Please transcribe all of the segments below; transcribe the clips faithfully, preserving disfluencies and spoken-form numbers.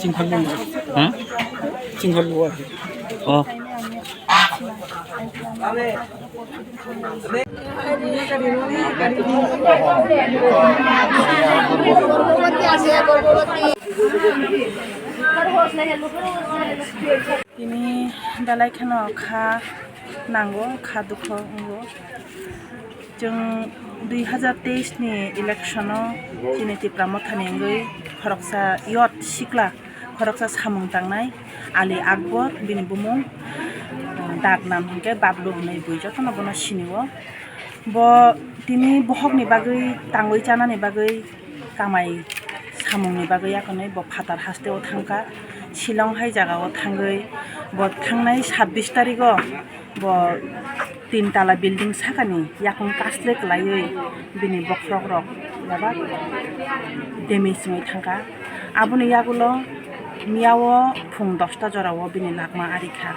Chingkhal bo. Hmm? Chingkhal bo. Oh. Tini belai kheno kha nango, kha dukho wngo. Chwng dui hazar teis ni election o chini Tipra Motha ni wngwi khoroksa youth sikla, khoroksa samung tangnai Ali Akbar bini bumung, dak nam hwnkhe Bablu hwnwi bui jotono bono sinio. Bo tini bohokni bagwi tangwi chanani bagwi kamai samungni bagwi yakarnai bo phatar hasteo thangkha. Shillong hai jagao thangwi bo thangnai sabbish tarigo bo tin tala building sakani yakung kasle kwlaiwi bini bokhorok rok bebak damage wngwi thangkha. Aboni yagulo miyao phung dosta jorao bini lakma arikha.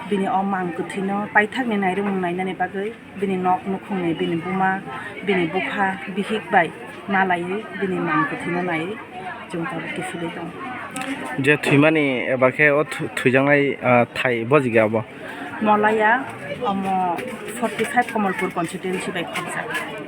Bini o mang kwthwino paithakni nairwmung nainani bagwi bini nok nukhungni, bini buma, bini bupha, bihik bai malaiwi bini mang kwthwino naiwi chwng tabuk kiphilwi tongo. Je thwimani eba khe o thu-, thwijaknai, ah, thai bojigya abo? Molaya, omo forty five Kamalpur constituency bai khorjak.